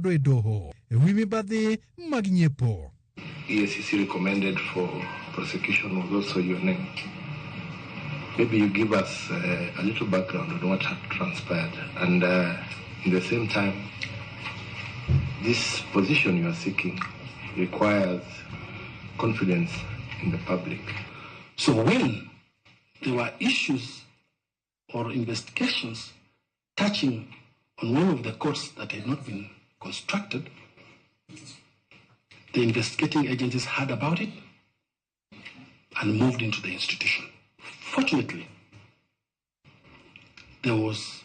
godo e doho e wi mibadhi mag nyiepo. EACC recommended for prosecution was also your name. Maybe you give us a little background on what had transpired. And in the same time, this position you are seeking requires confidence in the public. So when there were issues or investigations touching on one of the courts that had not been constructed, the investigating agencies heard about it and moved into the institution. Fortunately, there was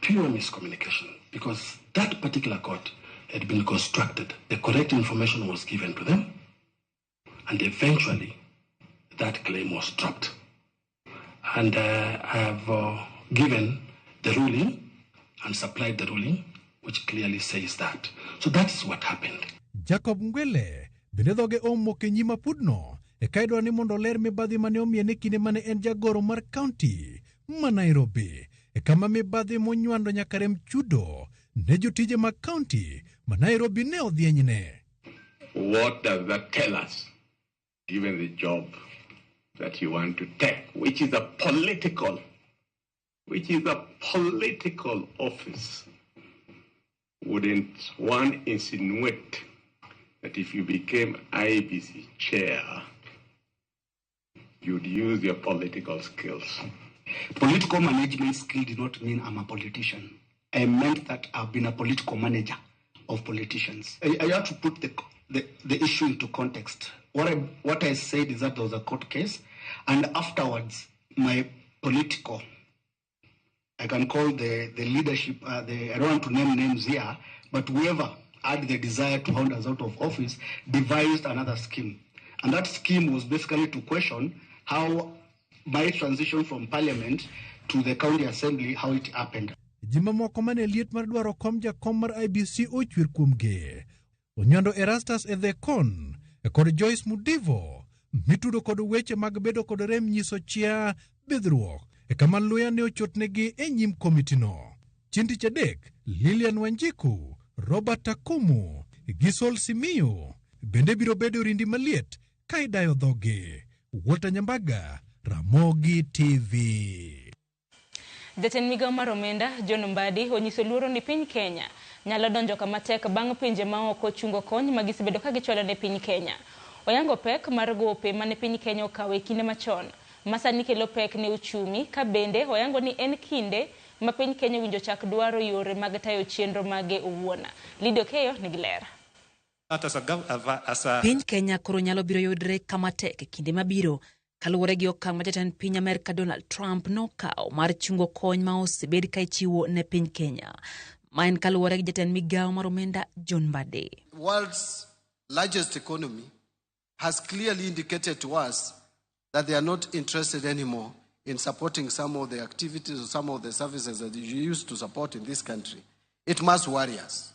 pure miscommunication because that particular court had been constructed. The correct information was given to them, and eventually that claim was dropped. And I have given the ruling and supplied the ruling, which clearly says that. So that is what happened. Jacob Ngwele bende dhoge omoko e nyim apudno e ka idwaro ni mondo oler mibadhi mane omiye kinde mane en jagoro mar kaunti ma Nairobi e kama mibadhi monywando nyaka rem chudo ne jotije mag kaunti ma Nairobi ne odhienyne. What does that tell us, given the job that you want to take, which is a political office? Wouldn't one insinuate that if you became IEBC chair, you'd use your political skills? Political management skill did not mean I'm a politician. I meant that I've been a political manager of politicians. I have to put the issue into context. What I said is that there was a court case, and afterwards, my political, I can call the leadership, I don't want to name names here, but whoever had the desire to hound us out of office devised another scheme. And that scheme was basically to question how my transition from parliament to the county assembly, how it happened. Ji mamoko mane liet mar dwaro kom jakom mar IEBC ochwer kuomgi. Onywando Erastus Ethekon kod Joyce Mudivo mitudo kod weche mag bedo kod rem nyiso chia bidhruok e kama luya ne ochotnegi e nyim komitino. Chieng' tich adek, Lilian Wanjiku, Robert Akumu gi Sol Simiyu bende biro bedo rindi maliet ka idayo dhogi. Walter Nyambaga, Ramogi TV. Jatend migao mar omenda John Mbadi onyiso luoro ni piny Kenya nyalo donjo kama tek bang' pinje maoko chungo kony ma gisebedo ka gichwalo ne piny Kenya. Oyango pek mar gope mane piny Kenya okawo e kinde machon ma sani kelo pek ne uchumi ka bende oyango ni en kinde ma piny Kenya owinjo chak dwaro yore mag tayo chenro mage owuon. Lido Keyo nigi ler. Piny Kenya koro nyalo biro yudre kama tek e kinde mabiro kaluwore gi okang' ma jatend piny Amerka Donald Trump nokawo mar chungo kony ma osebed ka ichiwo ne piny Kenya. Ma en kaluwore gi jatend migawo mar omenda John Mbadi. World's largest economy has clearly indicated to us that they are not interested anymore in supporting some of the activities or some of the services that you used to support in this country. It must worry us.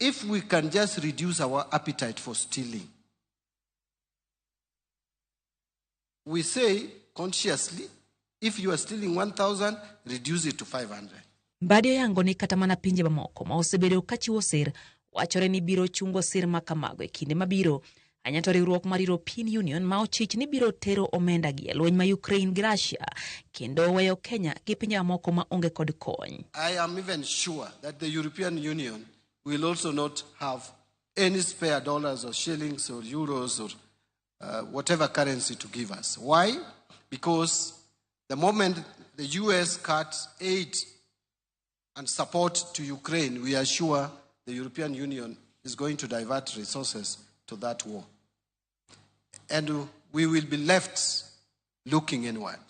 If we can just reduce our appetite for stealing, we say consciously, if you are stealing 1,000, reduce it to 500. Mbadi oyango ni kata mana pinje mamoko ma osebedo ka chiwo sir wachore ni biro chungo sir ma kamago e kinde mabiro. Anya to riwruok mar European Union ma ochich ni biro tero omenda gi e lweny ma Ukraine gi Russia kendo weyo Kenya gi pinje mamoko ma onge kod kony. I am even sure that the European Union will also not have any spare dollars or shillings or euros or whatever currency to give us. Why? Because the moment the US cuts aid and support to Ukraine, we are sure the European Union is going to divert resources to that war. And we will be left looking inward.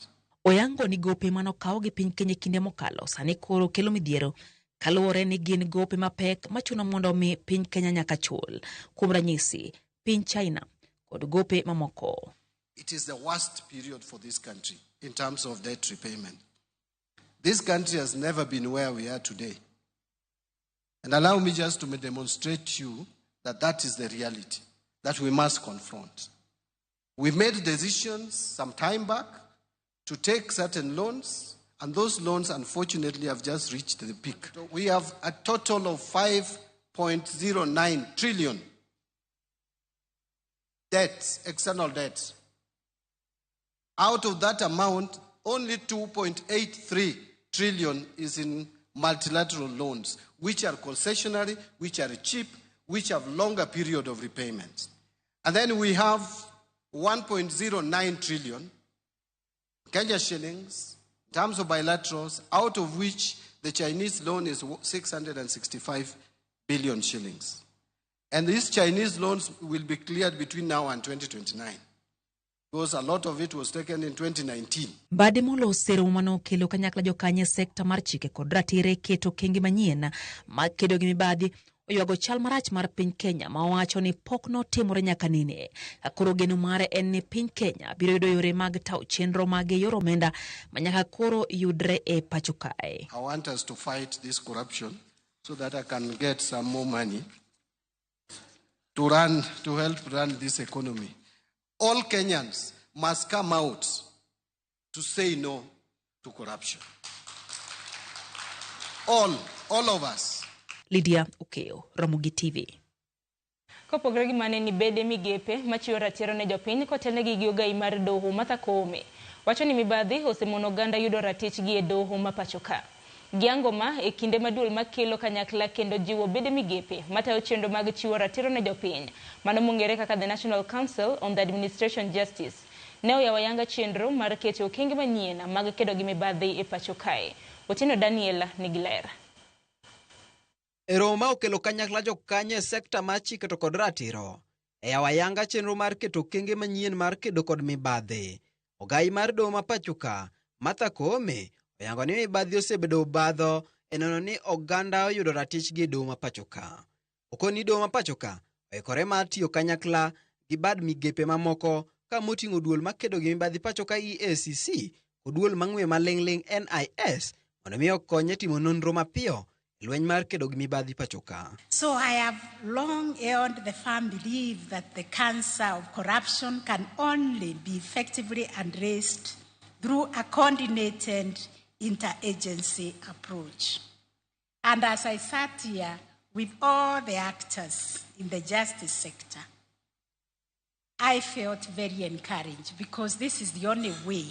Oyango ni gope manokaw gi piny Kenya kinde mokalo sani koro kelo midhiero kaluwore ni gin gope mapek machuno mondo mi piny Kenya nyaka chul. Kuom ranyisi, piny China kod gope mamoko. It is the worst period for this country in terms of debt repayment. This country has never been where we are today. And allow me just to demonstrate to you that that is the reality that we must confront. We made decisions some time back to take certain loans, and those loans, unfortunately, have just reached the peak. We have a total of 5. 1.09 trillion debts, external debts. Out of that amount, only 2.83 trillion is in multilateral loans, which are concessionary, which are cheap, which have longer period of repayments. And then we have 1.09 trillion Kenya shillings in terms of bilaterals, out of which the Chinese loan is 665 billion shillings. And these Chinese loans will be cleared between now and 2029, because a lot of it was taken in 2019. Mbadi molos e romo manokelo kanyakla jokanyo e sekta mar chike kod ratiro e keto okenge manyien mag kedo gi mibadhi oywago chal marach mar piny Kenya ma owacho ni pok notimore nyaka nene. Koro geno mare en ni piny Kenya biro yudo yore mag tawo chenro mag yor omenda ma nyaka koro yudre e pacho kae. I want us to fight this corruption so that I can get some more money to help run this economy. All Kenyans must come out to say no to corruption. All of us. Lydia Okeo, Ramogi TV. Kopogore gi mane ni bede migepe machiwo ratiro ne jopiny kotelnegi gi ogai mar doho Martha Koome wacho ni mibadhi osemono oganda yudo ratichgi e doho ma pacho ka. Giango ma e kinde ma duol makelo kanyakla kendo jiwo bede migepe matayo chenro mag chiwo ratiro ne jopiny mano mong'ere kaka the National Council on the Administration Justice ne oyawo ayanga chenro mar keto okenge manyien mag kedo gi mibadhi e pacho kae. Otieno Daniel nigi ler. E romo ma okelo kanyakla jokanyo e sekta mar chike to kod ratiro, e yawo ayanga chenro mar keto okenge manyien mar kedo kod mibadhi. Ogai mar doho ma pacho ka, Martha Koome, oyango ni mibadhi osebedo obadho e neno ni oganda oyudo ratichgi e doho ma pacho ka. Okoni doho ma pacho ka oikore mar tiyo kanyakla gi bad migepe mamoko ka moting'o duol makedo gi mibadhi pacho ka EACC kod duol mang'we maling'ling' NIS mondo mi okony e timo nonro mapiyo e lweny mar kedo gi mibadhi pacho ka. So I have long held the firm belief that the cancer of corruption can only be effectively addressed through a coordinated interagency approach. And as I sat here with all the actors in the justice sector, I felt very encouraged because this is the only way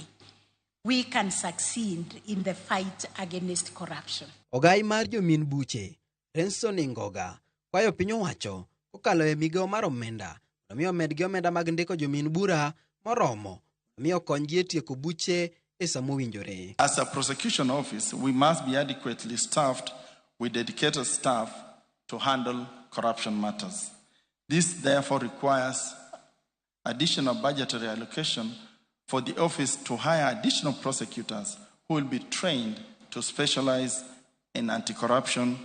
we can succeed in the fight against corruption. Ogai mar jomin buche, Renson Ingoga, kwayo piny owacho kokalo e migawo mar omenda mondo mi omedgi omenda mag ndiko jomin bura moromo mondo mi okonygi e tieko buche e sa mowinjore. As a prosecution office, we must be adequately staffed with dedicated staff to handle corruption matters. This therefore requires additional budgetary allocation for the office to hire additional prosecutors who will be trained to specialize in anti-corruption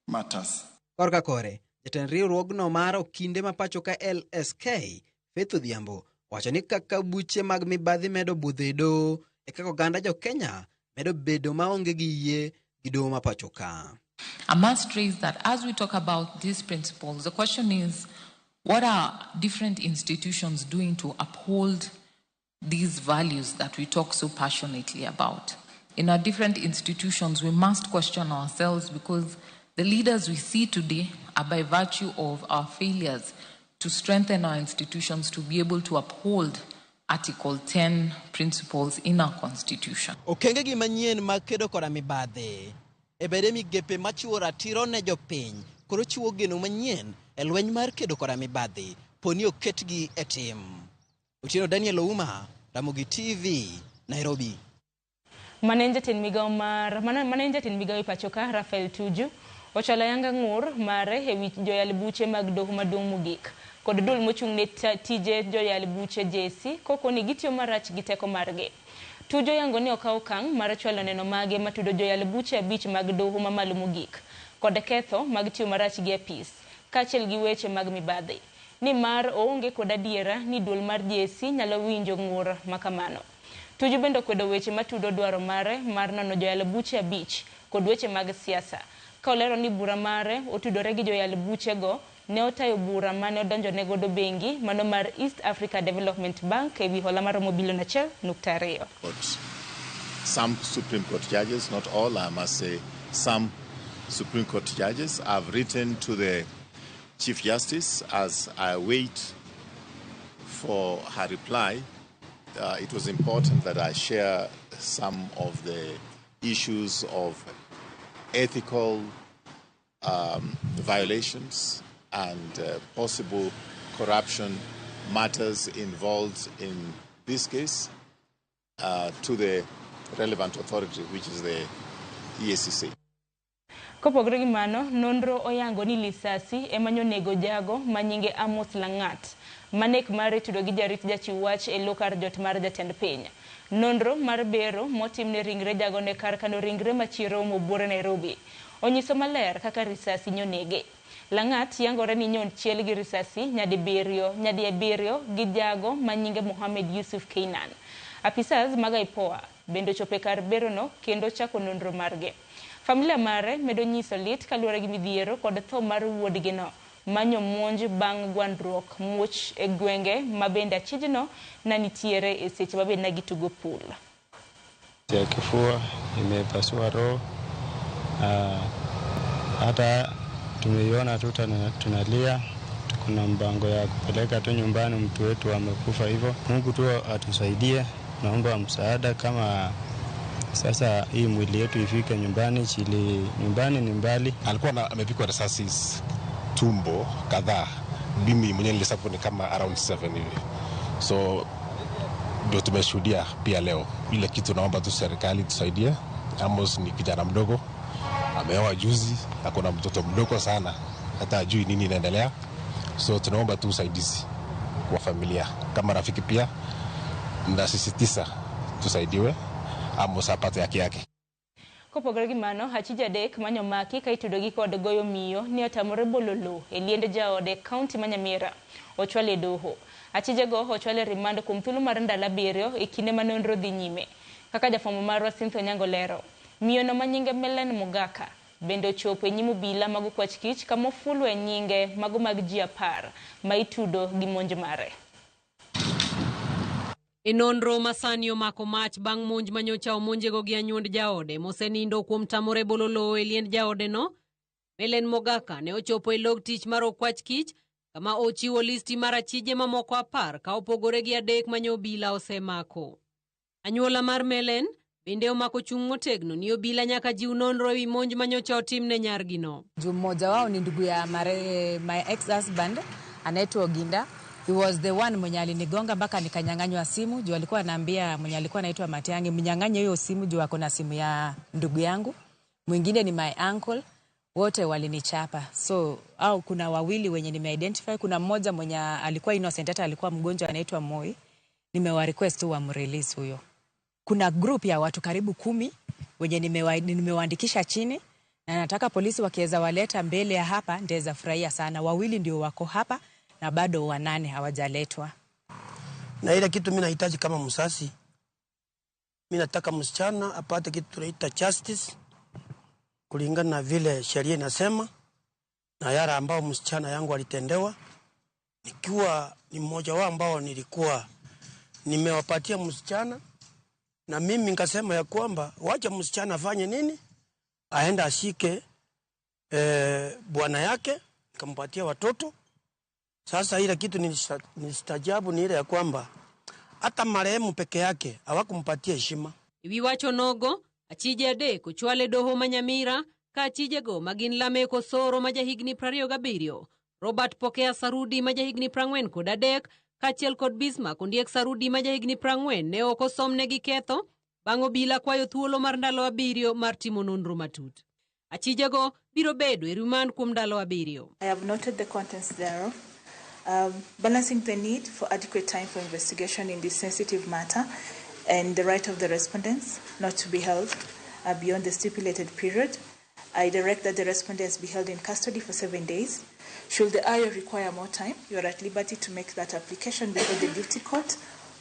matters. Korka kore, jatend riwruogno mar okinde ma pacho ka LSK, Faith Odhiambo, wacho ni kaka buche mag mibadhi medo budho e doho, e kaka oganda jo Kenya medo bedo maonge gi yie gi doho ma pacho ka. I must raise that as we talk about these principles, the question is, what are different institutions doing to uphold these values that we talk so passionately about? In our different institutions, we must question ourselves because the leaders we see today are by virtue of our failures to strengthen our institutions to be able to uphold Article 10 principles in our constitution. Okenge gi manyien mag kedo koda mibadhi e bede migepe machiwo ratiro ne jopiny koro chiwo geno manyien e lweny mar kedo koda mibadhi poni oketgi e tim. Otieno Daniel Ouma, Ramogi TV, Nairobi. Mane jatend migawo mar mane jatend migawo e pacho ka Raphael Tuju ochwalo ayanga ng'ur mare ewi joyal buche mag doho maduong' mogik kod duol mochung' ne tije joyal buche JSC koko ni gitiyo marach gi teko margi. Tuju oyango ni okawo okang' mar chwalo neno mage matudo joyal buche 5 mag doho mamalo mogik kod ketho mag tiyo marach gi apis kaachiel gi weche mag mibadhi nimar oonge kod adiera ni duol mar JSC nyalo winjo ng'ur makamano. Tuju bende okwedo weche matudo dwaro mare mar nono joyal buche 5 kod weche mag siasa ka olero ni bura mare otudore gi joyal buchego ne otayo bura mane odonjone godo bengi mano mar East Africa Development Bank ewi hola maromo bilion 1.2. Some Supreme Court judges, not all, I must say, some Supreme Court judges. I've written to the Chief Justice as I wait for her reply. It was important that I share some of the issues of ethical violations and possible corruption matters involved in this case to the relevant authority, which is the EACC. Kopogore gi mano, nonro oyango ni lisasi ema nyonego jago manyinge Amos Langat, manek mare tudo gi jarit jachiw wach e lo kar jot mar jatend piny. Nonro mar bero motimne ringre jago ne kar kano ringre machiromo buore Nairobi onyiso maler kaka risasi nyonege. Langat yangore ni nyon chiel gi risasi nyadi abiriyo gi jago manyinge Mohamed Yusuf Keinan. Apisas mag IPOA bende ochopo kar berono kendo chako nonro margi. Familia mare medo nyiso lit kaluwore gi midhiero kod tho mar wuodgino manyo monj bang' gwandruok muoch e gwenge ma bende achijno na nitiere e seche ma bende gitugo pool. Ya kifua imepasua roho, hata tumeiona tu tunalia. Kuna mpango ya kupeleka tu nyumbani, mtu wetu amekufa hivyo. Mungu tu atusaidie, naomba msaada kama sasa hii mwili yetu ifike nyumbani, chili nyumbani ni mbali. Alikuwa amepigwa risasi tumbo kadhaa. Mimi mwenyewe nilihesabu ni kama around 7 hivi. So ndio tumeshuhudia pia leo. Ile kitu naomba tu serikali tusaidie. Amos ni kijana mdogo, ameoa juzi, akona mtoto mdogo sana, hata hajui nini inaendelea. So tunaomba tu usaidizi kwa familia, kama rafiki pia, na sisi tisa tusaidiwe Amos apate haki yake. Kopogore gi mano, achije adek manyo maki ka itudo gi kod goyo miyo ni otamore bolo lowo e liend jaode e kaunti ma Nyamira ochwal e doho. Achijego ochwal e remand kuom thuolo mar ndalo 7 e kinde ma nonro dhi nyime. Kaka jafwambo marwa Cynthia Onyango lero, miyono ma nyinge Melen Mogaka bende ochopo e nyim obila mag okwach kich kama ofulo e nyinge mago mag ji 10 ma itudo gi monj mare. E nonro masani omako mach bang' monj manyocha omonjego gi anyuond jaode mosenindo kuom tamore bolo lowo e liend jaodeno, Melen Mogaka ne ochopo e log tich mar okwach kich kama ochiwo listi mar achije mamoko 10 ka opogore gi 3 mane obila osemako. Anyuola mar Melen bende omako chung' motegno ni obila nyaka jiw nonro ewi monj manyocha otimne nyargino. Juu mmoja wao ni ndugu ya my ex-husband anaitwa Oginda. He was the one mwenye alinigonga mpaka nikanyang'anywa simu. Juu alikuwa anaambia mwenye alikuwa anaitwa Matiang'i, mnyang'anye hiyo simu juu ako na simu ya ndugu yangu. Mwingine ni my uncle, wote walinichapa. So au kuna wawili wenye nimeidentify, kuna mmoja mwenye alikuwa innocent, hata alikuwa mgonjwa anaitwa Moi. Nimewa request tu wamrelease huyo. Kuna group ya watu karibu 10 wenye nimewaandikisha chini na nataka polisi wakiweza waleta mbele ya hapa ndaweza furahia sana. Wawili ndio wako hapa na bado 8 hawajaletwa. Na ile kitu mimi nahitaji kama msasi, mimi nataka msichana apate kitu tunaita justice kulingana na vile sheria inasema, na yale ambao msichana yangu alitendewa, nikiwa ni mmoja wao ambao nilikuwa nimewapatia msichana, na mimi nikasema ya kwamba wacha msichana afanye nini, aenda ashike bwana yake, nikampatia watoto. Sasa ile kitu nilistajabu ni ile ya kwamba hata marehemu peke yake hawakumpatia heshima. Ewi wacho nogo, achije 3 ochwal e doho ma Nyamira ka achijego ma gin Lamek Osoro ma jahigni 27, Robert Pokea Sarudi ma jahigni 43 kaachiel kod Bismarck Ondiek Sarudi ma jahigni 40 ne ok osomnegi ketho bang' obila kwayo thuolo mar ndalo 7 mar timo nonro matut. Achijego biro bedo e remand kuom ndalo 7. I have noted the contents thereof, balancing the need for adequate time for investigation in this sensitive matter and the right of the respondents not to be held beyond the stipulated period. I direct that the respondents be held in custody for 7 days. Should the IO require more time, you are at liberty to make that application before the duty court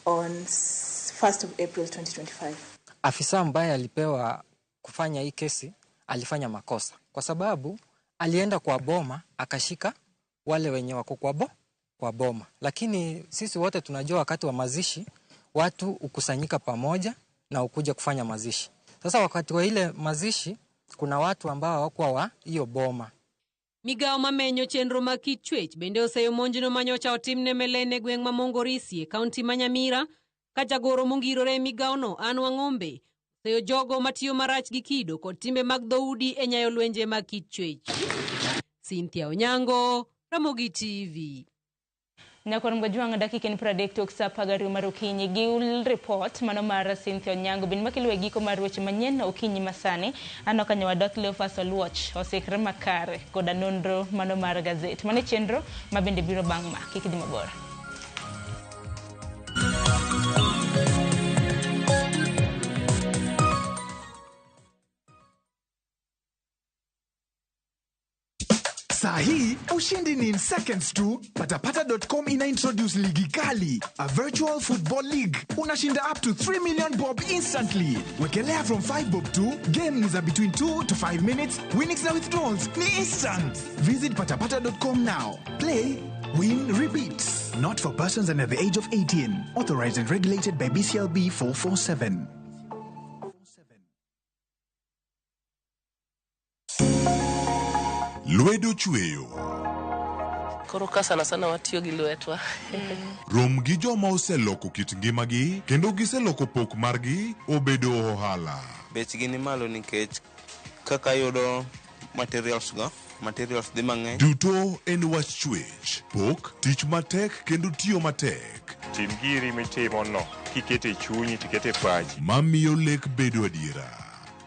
on 1st of April 2025. Afisa ambaye alipewa kufanya hii kesi alifanya makosa kwa sababu alienda kwa boma akashika wale wenye wako kwa boma. Lakini sisi wote tunajua wakati wa mazishi watu hukusanyika pamoja na ukuja kufanya mazishi. Sasa wakati wa ile mazishi Kuna watu ambao hawakuwa wa hiyo boma. Migawo mamenyo chenro mag kit chwech bende oseyo monjno manyocha otimne Melen e gweng' ma Mongorisi e kaunti ma Nyamira ka jagoro mongirore e migawono Anne Wang'ombe oseyo jogo matiyo marach gi kido kod timbe mag dhoudi e nyayo lwenje mag kit chwech. Cynthia Onyango, Ramogi TV. Nyakwar Mgajwang' dakika en 30 tok sa 12 mar okinyi gi report mano mar Cynthia Onyango bin makelo e giko mar weche manyien okinyi masani. Aneno ka nyawadwa Cleophas Oluoch osikre makare koda nonro mano mar gazet. Mano e chenro ma bende biro bang' ma. Kik idhi mabor. Saa hii ushindi ni in seconds tu. Patapata.com ina introduce ligi kali, a virtual football league. Unashinda up to 3 million bob instantly. Wekelea from 5 bob tu. Game ni za between 2 to 5 minutes. Winnings na withdrawals ni instant. Visit patapata.com now. Play, win, repeat. Not for persons under the age of 18. Authorized and regulated by BCLB 447. Lwedo chweyo. Koro ka sana sana watiyo gi lwetwa. Rom gi joma oseloko kit ngimagi kendo giseloko pok margi obedo ohala. Bechgi ni malo nikech kaka yudo materials go, materials dhi mang'eny. Duto en wach chwech, pok, tich matek kendo tiyo matek. Tim giri mitimo no kikete chunyi tikete pachi. Mamiyo lek bedo adiera.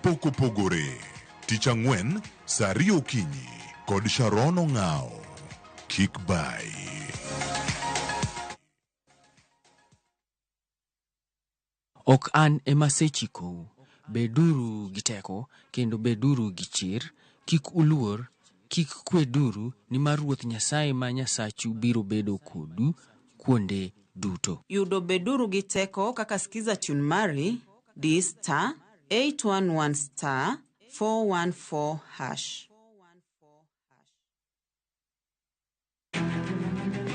Pok opogore. Tich ang'wen, saa ariyo okinyi kod Sharon Ong'ao. Kik bai. Ok an ema asechikou. Beduru gi teko, kendo beduru gi chir. Kik uluor, kik kweduru, nimar Ruoth Nyasaye ma Nyasachu biro bedo kodu kuonde duto. Yudo beduru gi teko kaka skiza tune mari di star 811 star 414 hash.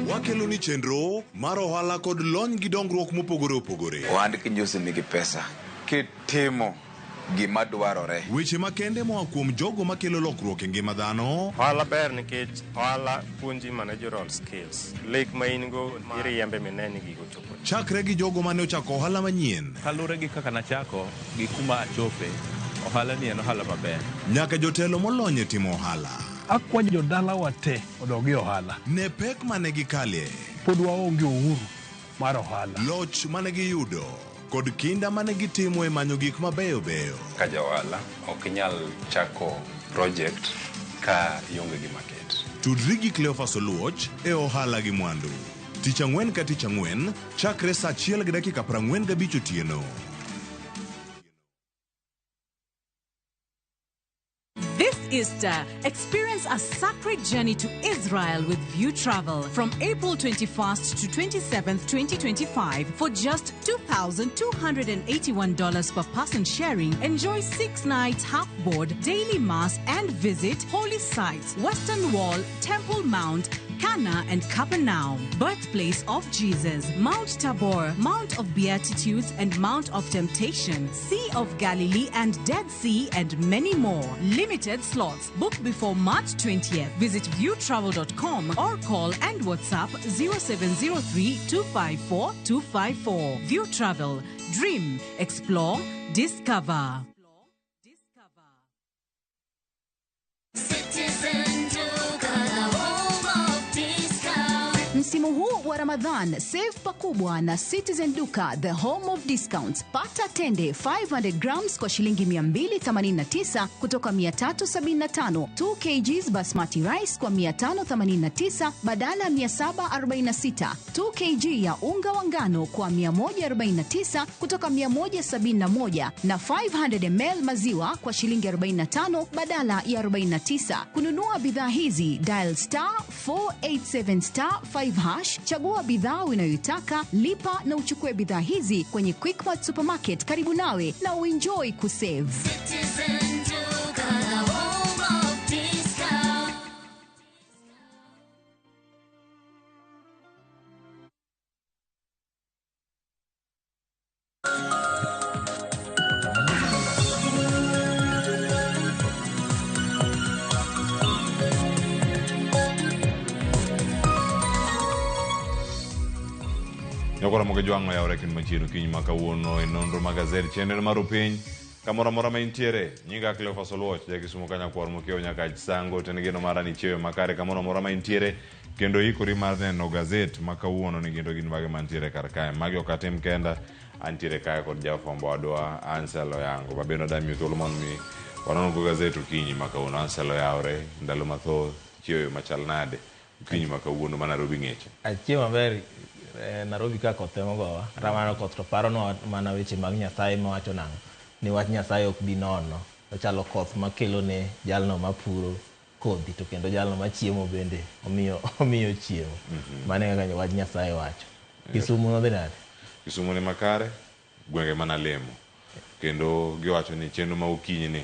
Wakelo ni chenro mar ohala kod lony gi dongruok mopogore opogore. Ohand kinjosi nigi pesa kitimo gima dwarore. Weche makende moa kuom jogo makelo lokruok e ngima dhano. Ohala ber nikech ohala puonji managerial skills. Lek ma in go iriembe mine ni gigo chopo. Chakre gi jogo mane ochako ohala manyien. Kaluwore gi kaka nachako gi kuma achope, ohala ni en ohala maber. Nyaka jotelo molony e timo ohala. Akwayo jodalawa te odog e ohala. Ne pek mane gikale. Pod waonge uhuru mar ohala. Loch mane giyudo kod kinda mane gitimo e manyo gik mabeyo beyo. Ka ja ohala ok inyal chako project ka ionge gi market. Tudri gi Cleophas Oluoch e ohala gi mwandu. Tich ang'wen ka tich ang'wen chakre saa 1:45 otieno. This Easter, experience a sacred journey to Israel with View Travel from April 21st to 27th, 2025 for just $2,281 per person sharing. Enjoy 6 nights half board, daily mass and visit holy sites, Western Wall, Temple Mount, Cana and Capernaum, birthplace of Jesus, Mount Tabor, Mount of Beatitudes and Mount of Temptation, Sea of Galilee and Dead Sea and many more. Limited slots. Book before March 20th. Visit viewtravel.com or call and WhatsApp 0703 254 254. View Travel. Dream, explore, discover. Msimu huu wa Ramadhan, save pakubwa na Citizen Duka, the home of discounts. Pata tende 500 grams kwa shilingi 289 kutoka 375, 2 kgs basmati rice kwa 589 badala ya 746, 2 kg ya unga wa ngano kwa 149 kutoka 171 na 500 ml maziwa kwa shilingi 45 badala ya 49. Kununua bidhaa hizi dial star 487 star 5 hash, chagua bidhaa unayoitaka, lipa na uchukue bidhaa hizi kwenye Quickmart Supermarket karibu nawe na uenjoy kusave. Citizen Duka, the home of discount. Nyakora moke jwang'o yawre kendo machiegni okinyi ma kawuono e nonro mag gazet chenro mar piny kamoro amora ma intiere. Nyinga Cleophas Oluoch, ja Kisumu Kanyakwar mokiewo nyaka Sango to en geno mara ni chiewe makare kamoro amora ma intiere kendo ikori mar neno gazet ma kawuono ni kendo gin mage mantiere kar kae. Magi ok atim kenda, antiere kae kod jafwambo wadwa Ansel Oyango ma bende adamiyo thuolo mondo mi wanon go gazet okinyi ma kawuono. Ansel oyawre ndalo mathoth, chiewe machal nade okinyi ma kawuono ma Nairobi ng'iche? Achiewo maber Nairobi ka koth ema ogowa. Kata mana koth to paronwa mana weche mag Nyasaye mawacho nang'o? Ni wach Nyasaye ok bi nono. Ochalo koth makelo ne jalno mapuro kodhi to kendo jalno machiemo bende omiyo omiyo chiemo. Mano e kaka wach Nyasaye wacho. Kisumu nodhi nade? Kisumu ni makare, gwenge mana lemo. Kendo giwacho ni chenro ma okinyi ni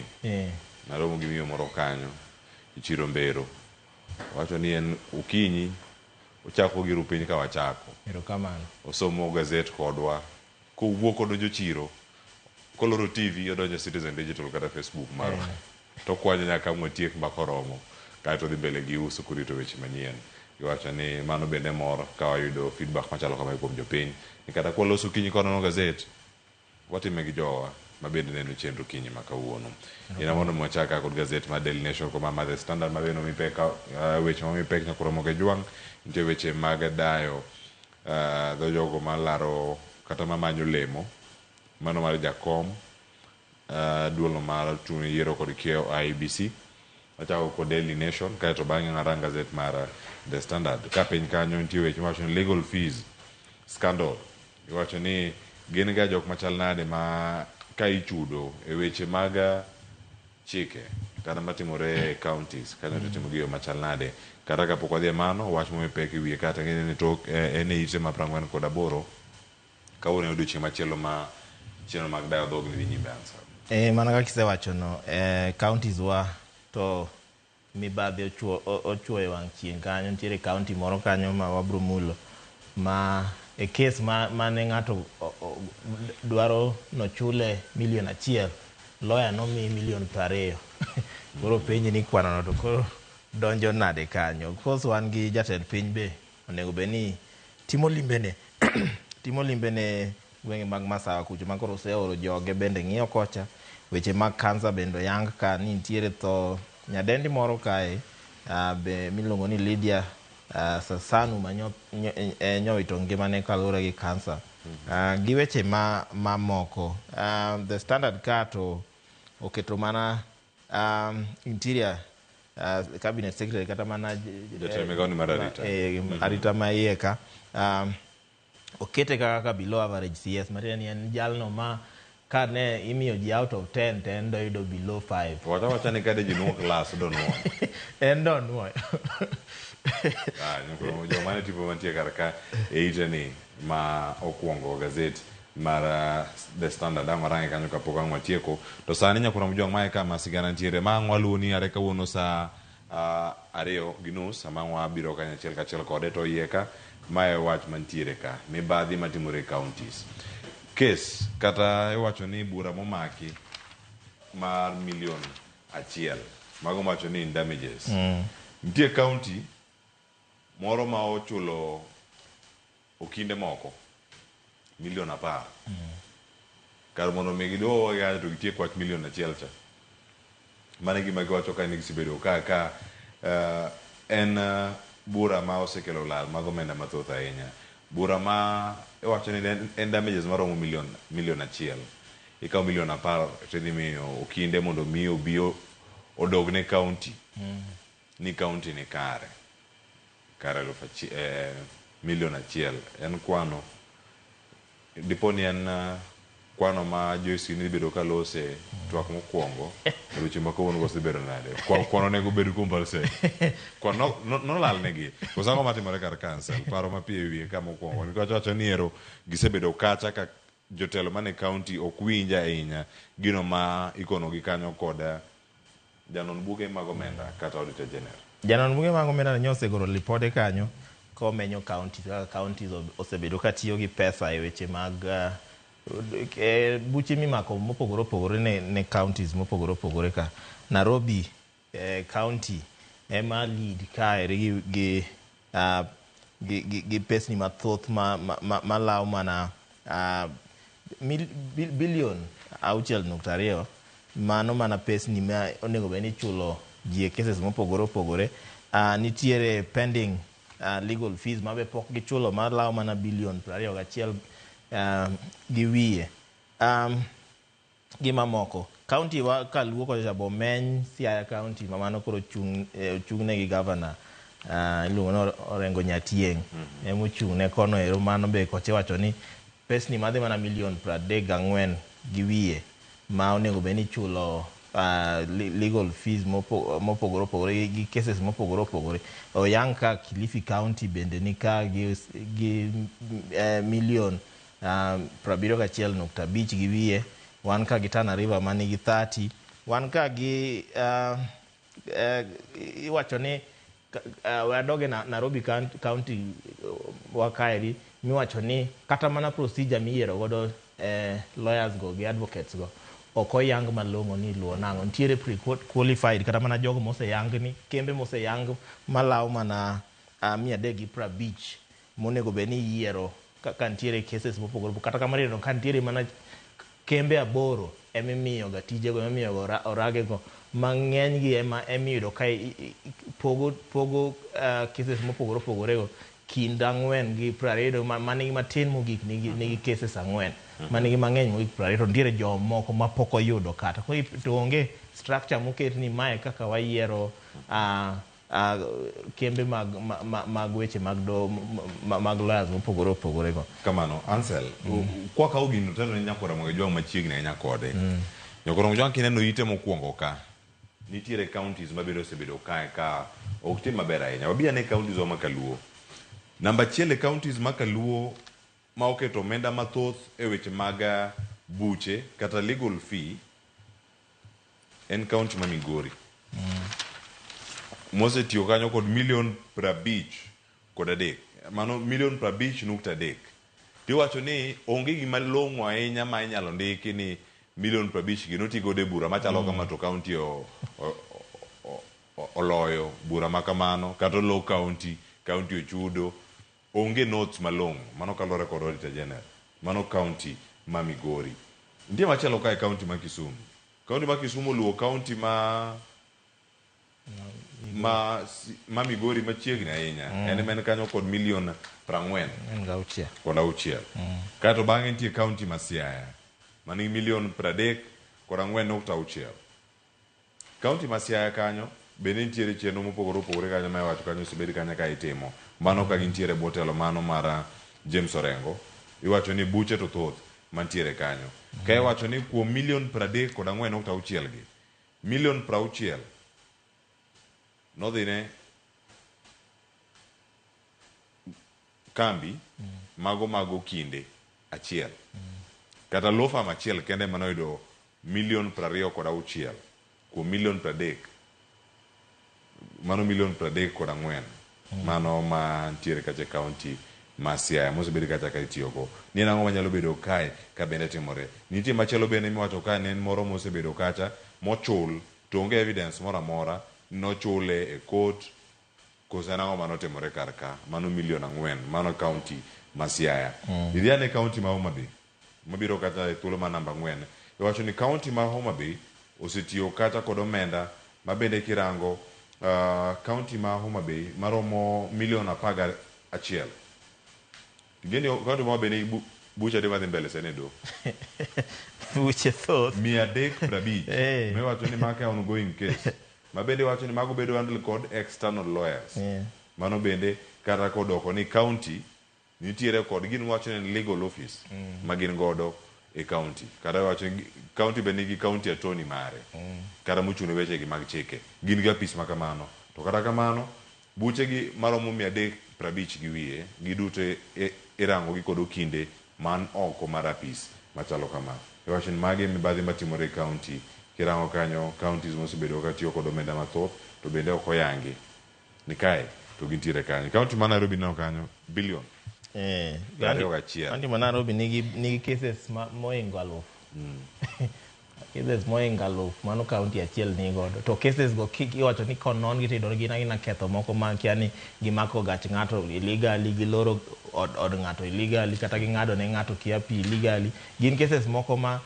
naromo gi miyo moro kanyo e chiro Mbero. Owacho ni en okinyi ochako gi rupiny ka wachako. Erokamano. Osomo gazet kodwa. Kowuok odonjo chiro, koloro TV odonjo Citizen Digital kata Facebook marwa. To kwanyo nyaka mwatiek mbaka oromo. Kaeto odhi mbele gi uso korito weche manyien. Giwacho ni mano bende mor ka wayudo feedback machalo kamae kuom jopiny. Ni kata kwaloso okinyi kwanono gazet, watime gi jowa ma bende neno chenro kinyi ma kawuono. Ina mondo mi wachak kod gazet mar Daily Nation kod mar The Standard ma bende omi pek weche ma omi pek nyaka Ramogi Ojwang'. Nitie weche mag dayo dho jogo malaro kata mamanyo lemo mano mar jakom duolno mar tume yiero kod kiewo IEBC. Wachako kod Daily Nation kaeto bang'e warang gazet mar The Standard. Ka piny kanyo nitie weche mawacho ni legal fees scandal. Iwacho ni gin ga jok machal nade ma ka ichudo e weche mag chike kata matimore e counties kanyo to itimo gi yo machal nade. Kata kapok wadhi e mano, wach momi pek e wiye kata ng'eni ni tok en e ite ma 48 kawuono e odiochieng' machielo ma chenro mag dayo dhogni dhi nyime ansa. Mana kaka isewacho no, counties wa to mibadhi ochuoyo wang' chieng' kanyo. Nitiere county moro kanyo ma wabro mulo ma e case ma ne ng'ato dwaro nochule 1 million, lawyer nomi 20 million. Koro penji ni kwano no to koro donjo nade kanyo. Of course wan gi jatend piny be onego bed ni timo limbe ne gwenge mag Masawa kucho ma koro oseoro joge bende ng'iyo kocha. Weche mag kansa bende oyang ka ni nitiere tho nyadendi moro kae be miluongo ni Lydia Sasanu ma nyowito ngimane kaluwore gi kansa. Gi weche ma mamoko. The Standard ka to oketo mana interior cabinet secretary kata mana Jatend migao ni mar arita. Arita ma iye ka okete kaka below average CS, matiende ni en jalno ma ka ne imiyo ji out of 10 to en doyudo below 5. Wacha wacha ni kade ji nuo klas do nuo. En do nuoyo. Ah, joma ne tipo mantie kar ka e ite ni ma okwongo gazet mar The Standard ang' warange kanyo kapok ang' watieko. To sani nyakura Mojwang' mae kama sigana ntiere ma ang' waluwo ni are kawuono saa 2:30 sama wabiro kanyachiel kachiel kode to iye ka mae wach mantiere ka mibadhi matimore e counties. Kes kata iwacho ni bura momaki mar 1 million mago mawacho ni in damages. Nitie county moro ma ochulo okinde moko 10 million. Kar mondo mi giduogo kanyo to gitiek wach 1 million cha. Mano e gima giwacho ka ni gisebedo ka en bura ma osekelo lal mag omenda mathoth ahinya. Bura ma iwacho ni en damages maromo 1 million. Ikawo 10 million tidhi miyo okinde mondo mi obi odog ne county. Ni county ni kare. Kare 1 million en kwano dipo ni en kwano ma Joyce ni bedo ka lose twak mokwongo weche ma kawuono go osebedo nade. Kwano onego bed compulsory kwano nolal negi koso ang'o matimore kar council paro mapiyo e wiye ka mokwongo nikech wacho ni ero gisebedo kacha ka jotelo mane county ok winj ahinya gino ma ikonogi kanyo kod janon buge mag omenda kata auditor general. Janon buge mag omenda nyo osegolo lipode kanyo komenyo counties kaka counties osebedo ka tiyo gi pesa e weche mag buche mimako mopogore opogore ne counties mopogore opogore ka. Nairobi county ema lead kaeri gi gi pesni mathoth ma lawo mana bilion 6.2. Mano mana pesni ma onego bed ni ichulo ji e cases mopogore opogore. Nitiere pending legal fees ma be pok gichulo malawo mana bilion 21 gi wiye. Gi mamoko. County wa kaluo kocha bomeny Siaya County ma mano koro ochung' ne gi governor iluongo ni Orengo Nyatieng'. Emochung' ne kono ero. Mano be kocha iwacho ni pesni madhi mana milion 34 gi wiye ma onego bed ni ichulo legal fees mopogore opogore gi cases mopogore opogore. Oyang ka Kilifi County bende ni ka gi milion 71.5 gi wiye. Wan ka gi Tana River manigi 30. Wan ka gi iwacho ni we adoge Nairobi County wa kaeri miwacho ni kata mana procedure miyiero godo lawyers go gi advocates go ok oyang malong'o ni iluwo nang'o. Nitiere pre-qualified kata mana jogo moseyang ni kembe moseyang malawo mana 350 monego bed ni iyiero ka nitiere cases mopogore. Kata kamano iyudo ka nitiere mana kembe 8 emimiyo ga tijego, emimiyo ga orage go mang'eny gi ema emiyudo ka pogo cases mopogore opogore go kind 4 gi 20. Manigi matin mogik nigi cases 4, manigi mang'eny mogik 20, to nitiere jomoko mapok oyudo kata. Koro to onge structure moket ni mae kaka wayiero kembe mag weche mag do mag lawyers mopogore opogore go. Kamano, Ansel, kwakawo gino to ni Nyakwar Ramogi Ojwang' machiegni ahinya kode. Nyakwar Ramogi Ojwang' kineno ite mokwongo ka, nitiere counties mabende osebedo kae ka ok tim maber ahinya. Wabi ane counties wa makaluo. Namba achiel e counties makaluo ma oketo omenda mathoth e weche mag buche kata legal fee en county ma Migori. Mosetiyo kanyo kod milion 53. Mano milion 50.3. Tiwacho ni onge gima long'o ahinya ma inyalo ndiki ni milion 50 gi noti godo e bura machalo kama to county oloyo bura ma kamano kata olo county ochudo. Onge notes malong'o. Mano kaluwore kod Auditor General. Mano county ma Migori. Nitie machielo kae, county ma Kisumu. County ma Kisumu oluwo county ma Migori machiegni ahinya. En ema en kanyo kod milion 46 En ga auchiel. Kod auchiel. Kaeto bang'e nitie county ma Siaya manigi milion 34.6. County ma Siaya kanyo bende nitiere chenro mopogore opogore kanyo ma iwacho kanyo osebed kanyo ka itimo. Mano ka gintiere e bwo telo mano mar James Orengo. Iwacho ni buche to thoth mantiere kanyo. Ka iwacho ni kuom milion 34.6 gi, milion 60 nodhi ne kambi mago mag okinde achiel. Kata law firm achiel kende ema noyudo milion 26 kuom milion 30. Mano milion 34. Mano mantiere kacha e county ma Siaya mosebed kacha ka itiyogo. Ni en ang'o manyalo bedo kae ka bende timore. Nitie machielo bende miwacho kae ni en moro mosebedo kacha mochul to onge evidence moro amora nochule e court koso en ang'o manotimore kar ka. Mano milion 4. Mano county ma Siaya. Idhi ane county ma Homa Bay mabiro kata e thuolo mar namba 4. Iwacho ni county ma Homa Bay osetiyo kata kod omenda ma bende kirango county ma Homa Bay maromo milion 11. Ing'eni county ma Homa Bay nigi buche adi madhi mbele sani e doho? Buche thoth. 350. Miwacho ni maka ongoing case. Ma bende iwacho ni mago bedo handle kod external lawyers. Mano bende kata kodoko ni county nitiere kod gin wacho ni legal office ma gin godo e county. Kata iwacho ni county be nigi county attorney mare. Kata mochung' ne weche gi mag chike. Gin gi apis ma kamano. To kata kamano, buche gi maromo 350 gi wiye, giduto irango gi kod okinde man oko mar apis machalo kama. Iwacho ni magi e mibadhi matimore e county. Kirango kanyo counties mosebedo katiyo kod omenda mathoth to bende ok oyangi ni kae to gintiere kanyo. County ma Nairobi neno kanyo bilion 21. County ma Nairobi nigi cases mohingo 1000. Cases mohingo 1000 mano county achiel ni godo. To cases go iwacho ni konon gi tiyudo ni gin agina ketho moko ma kia ni gimako gach ng'ato illegally, giloro od ng'ato illegally, kata ging'ado ne ng'ato kia pi illegally. Gin cases moko ma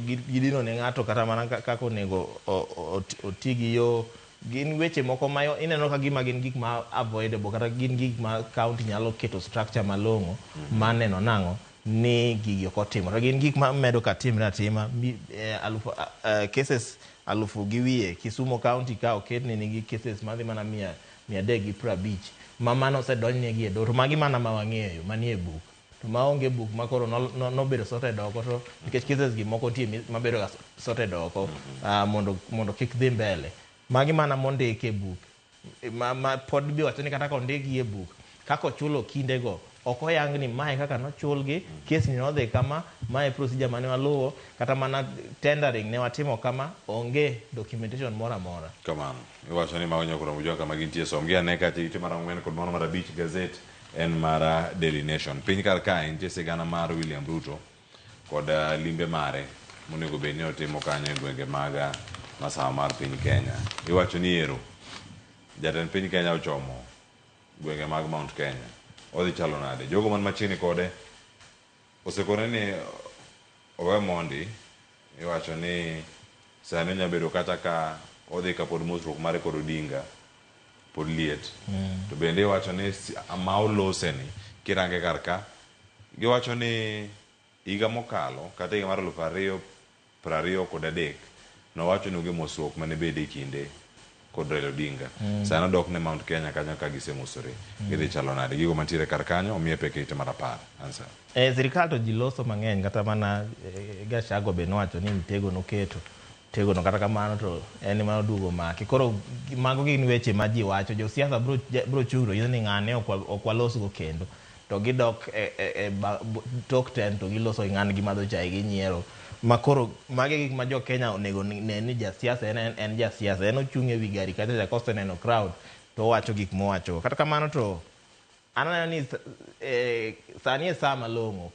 gidino ne ng'ato kata mana kaka onego oti gi yo. Gin weche moko ma ineno ka gima gin gik ma avoidable, kata gin gik ma county nyalo keto structure malong'o mar neno nang'o ni gigi ok otimore. Gin gik ma medo ka timre atima. Cases 1500. Kisumu county ka oket ni nigi cases madhi mana 350 ma mano osedonjnegi e doho. To magi mana ma wang'eyo manie buk. To maonge buk ma koro nobedo sorted oko, to nikech cases gi moko nitie mabedo ga sorted oko mondo kik dhi mbele. Magi mana mondiki e buk ma pod bi wacho ni kata ka ondikgi e buk kaka ochulo kindego ok oyang ni mae kaka nochulgi, kes ni nodhi kama, mae procedure mane waluwo, kata mana tendering ne watimo kama, onge documentation moro amora. Kamano iwacho ni mago nyakoro mujua kama gintie. Som gi ane kacha ite mar 4 kod mano mar 5 gazet en mar Daily Nation. Piny kar kae nitie sigana mar William Ruto kod limbe mare monego bed ni otimo kanyo e gwenge mag masawa mar piny Kenya. Iwacho ni ero jatend piny Kenya ochomo gwenge mag Mount Kenya. Odhi chalo nade? Jogo man machiegni kode osekone ni owe mondi. Iwacho ni sani onya bedo kata ka odhi kapod mosruok mare kod Odinga pod liet. To bende iwacho ni ma olose ni kirange kar ka giwacho ni higa mokalo kata higa mar 2023 nowacho ni onge mosruok mane bede e kinde kod Raila Odinga. Sani odok ne Mount Kenya kanyo ka gisemosore. Gidhi chalo nade? Gigo mantiere kar kanyo omiye pek e ite mar 10. Answer. Sirikal to ji loso mang'eny, kata mana Gachagua be nowacho ni Mtego noketo Mtego no, kata kamano to en ema oduogo maki. Koro mago gin weche ma ji wacho. Josiasa bro chung' to ni ng'ane ok walosgo kendo. To gidok e tok ten to giloso gi ng'ane, gimadho chai, ginyiero. Ma koro magi gik ma jo Kenya onego ne ni jasiasa en jasiasa. En ochung' ewi gari kacha cha koseneno crowd to owacho gik mowacho. Kata kamano to an aneno ni sani e saa malong'o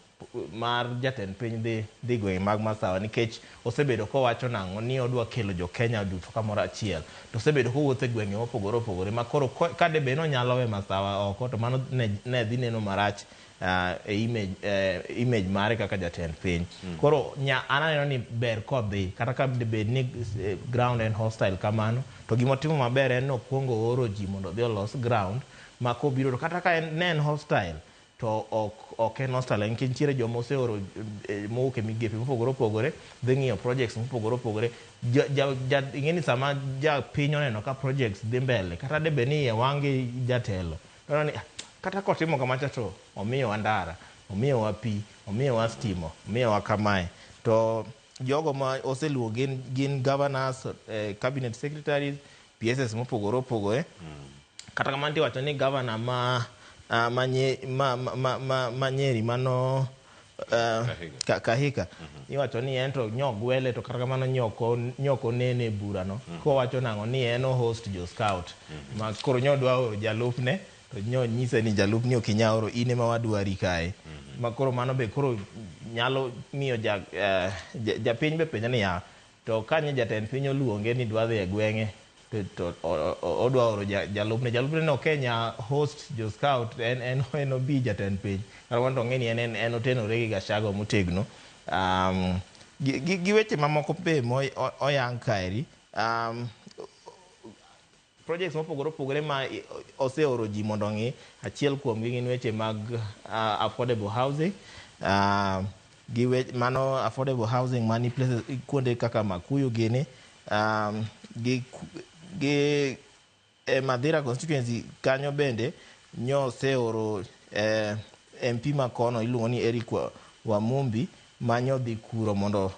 mar jatend piny dhi gwenge mag Masawa, nikech osebedo kowacho nang'o ni odwa kelo jo Kenya duto kamoro achiel. To osebedo kowuotho e gwenge mopogore opogore ma koro ka de bed ni onyalo we Masawa oko to mano ne dhi neno marach e image mare kaka jatend piny. Koro an aneno ni ber kodhi kata ka de bed ni ground en hostile kamano, to gimotimo maber en ni okwongo ooro ji mondo odhi olos ground ma kobiro to kata ka ne en hostile to ok en hostile, nikech nitiere joma oseoro mowuok e migepe mopogore opogore dhi ng'iyo projects mopogore opogore. Ing'e ni sama japiny oneno ka projects dhi mbele, kata de bed ni iye wang' gi jatelo, oneno ni kata kotimo kamacha to omiyowa ndara, omiyowa pi, omiyowa stima, omiyowa kamae. To jogo ma oseluwo gin governors, cabinet secretaries, PSS mopogore opogore. Kata kamano tiwacho ni governor ma Nyeri mano Kahika iwacho ni en to nyogwele, to kata kamano nyoko nene e burano kowacho nang'o ni en o host jo scout ma koro nyodwa oro jalupne to nyo nyise ni jalupni ok inyal oro, in ema wadwari kae. Ma koro mano be koro nyalo miyo japiny be penjo niya, to kanye jatend piny oluonge ni dwa dhi e gweng'e to odwa oro jalupne, jalupne no Kenya host jo scout en obi jatend piny. Kata kamano to ong'e ni en otenore gi Gachagua motegno. Gi weche mamoko be moyang kaeri, projects mopogore opogore ma oseoro ji mondo ong'i, achiel kuomgi gin weche mag affordable housing. Gi mano affordable housing mani places kuonde kaka Makuyu gini, gi e Mathira constituency kanyo bende nyoseoro MP makono iluongo ni Eric Wamumbi manyo dhi kuro mondo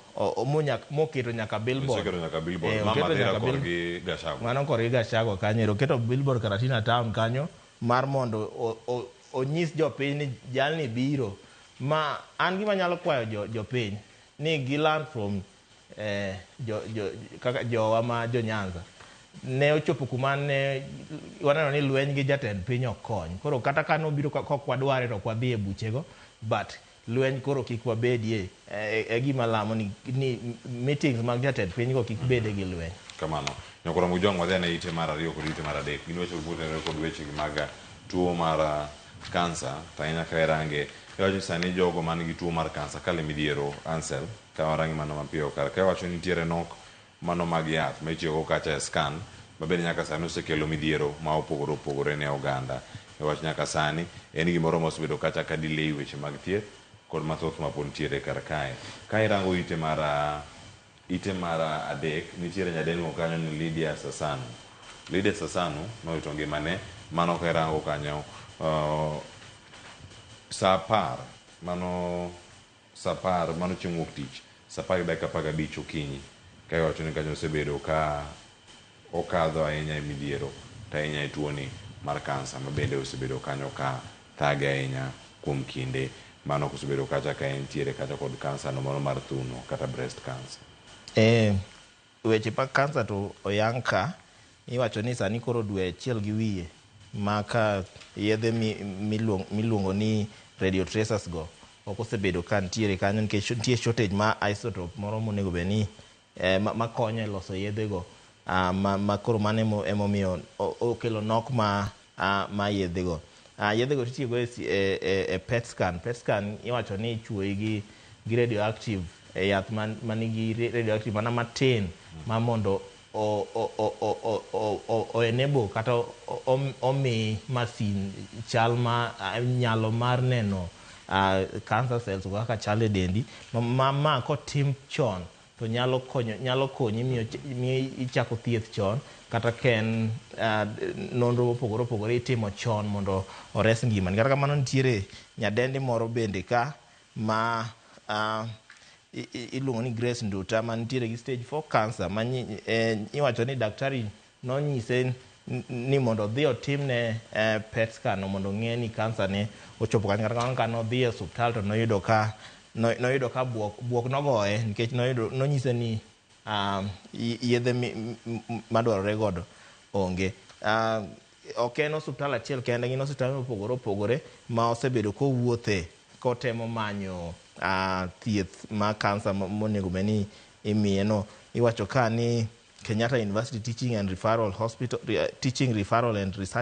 moketo nyaka billboard. Oseketo nyaka billboard. Ma Oketo Mathira nyaka korgi Gachagua. Mano korgi Gachagua kanyo ero. Oketo billboard Karatina town kanyo mar mondo onyis jopiny ni jalni biro. Ma an gima nyalo kwayo jopiny ni gi learn from kaka jowa ma jo Nyanza. Ne ochopo kuma ne waneno ni lweny gi jatend piny ok kony. Koro kata ka nobiro kok wadware to ok wadhi e buchego, but Lweny koro kik wabedie e gima lamo ni meetings mag jatend piny go kik bede gi lweny. Kamano. Nyakoro Mujong wadhi ane ite mar ariyo kod ite mar adek. Gin weche motenore kod weche mag tuo mar kansa to ahinya ka irange iwacho ni sani jogo man gi tuo mar kansa kale midhiero Ansel ka warange mano mapiyo kar ka iwacho ni nitiere nok mano mag yath ma itiyogo kacha e scan ma bende nyaka sani osekelo midhiero ma opogore opogore ne oganda. Iwacho nyaka sani en gimoro ma osebedo kacha ka delay weche mag thieth kod mathoth ma pod nitiere kar kae. Ka irango ite mar adek nitiere nyadendi moro kanyo ni Lydia Sasanu. Lydia Sasanu nowito ngimane mano ka irango kanyo saa 10 mano saa 10 mano chieng' wuok tich saa 10:15 okinyi ka iwacho ni kanyo osebedo ka okadho ahinya e midhiero to ahinya e tuoni mar kansa ma bende osebedo kanyo ka thage ahinya kuom kinde mano kosebedo kacha ka entiere kacha kod kansa no mano mar thuno kata breast cancer. Weche mag kansa to oyang ka iwacho ni sani koro dwe achiel gi wiye ma ka yedhe miluongo ni radio tracers go ok osebedo ka nitiere kanyo nikech nitie shortage ma isotope moro monego bed ni makonyo e loso yedhe go ma koro mano emomiyo okelo nok ma yedhe go. Yedhe go titiyogo e PET scan. PET scan iwacho ni ichuoyi gi radioactive yath manigi radioactive mana matin ma mondo o enable kata omi masin chal ma nyalo mar neno cancer cells kaka chal e dendi ma kotim chon to nyalo konyi miyo ichako thieth chon kata ka en nonro mopogore opogore itimo chon mondo ores ngimani. Kata kamano nitiere nyadendi moro bende ka ma iluongo ni Grace Nduta mantiere gi stage 4 cancer ma iwacho ni daktari nonyise ni mondo odhi otimne PET scan mondo ong'e ni kansa ne ochopo kanye. Kata kamano ka nodhi e osiptal to noyudo ka buok nogoye nikech nonyise ni yedhe madwarore godo onge. Ok en osiptal achiel kende, gin osiptal mopogore opogore ma osebedo kowuothe kotemo manyo thieth ma kansa monego bed ni imiye no. Iwacho ka ni Kenyatta University Teaching and Referral Hospital, Teaching Referral and Research